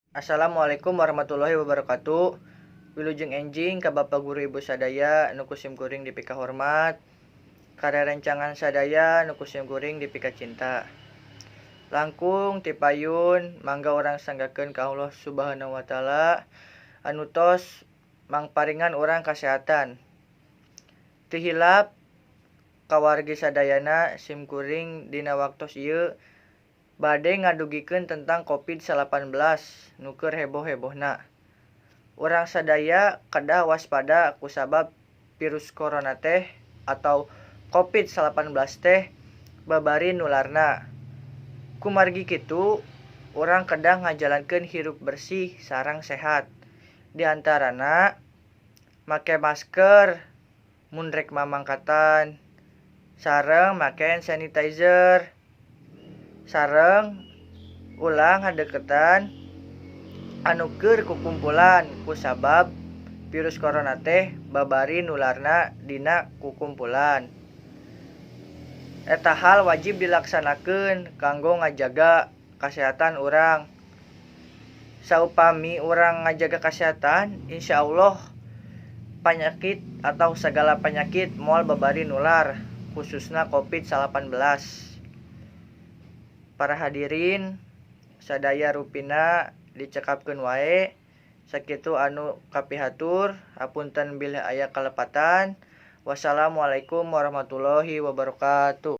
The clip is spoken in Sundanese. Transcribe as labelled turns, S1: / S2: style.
S1: Assalamualaikum warahmatullahi wabarakatuh. Wilujeng enjing ka Bapak Guru, Ibu sadaya nu ku sim kuring dipikahormat. Ka rerencangan sadaya nu ku sim kuring dipikacinta. Langkung ti payun mangga urang sanggakeun ka Allah Subhanahu wa Taala anu tos mangparingan urang kasehatan. Teu hilap ka wargi sadayana, sim kuring dina waktos ieu bade ngadugikeun tentang Covid-19 nu keur heboh-hebohna. Urang sadaya kedah waspada kusabab virus corona teh atau Covid-19 teh babari nularna. Kumargi kitu, urang kedah ngajalankeun hirup bersih sareng sehat. Di antarana make masker mun rek mamangkatan, sareng make hand sanitizer, sareng ulah ngadeukeutan anu keur kukumpulan kusabab virus corona teh babari nularna dina kukumpulan. Eta hal wajib dilaksanakeun kanggo ngajaga kasehatan urang. Saupami urang ngajaga kasehatan, insyaallah panyakit atau sagala panyakit moal babari nular, khususna Covid-19. Para hadirin sadaya rupina dicekapkeun wae, sakitu anu kapihatur, hapunten bilih aya kalepatan. Wassalamualaikum warahmatullahi wabarakatuh.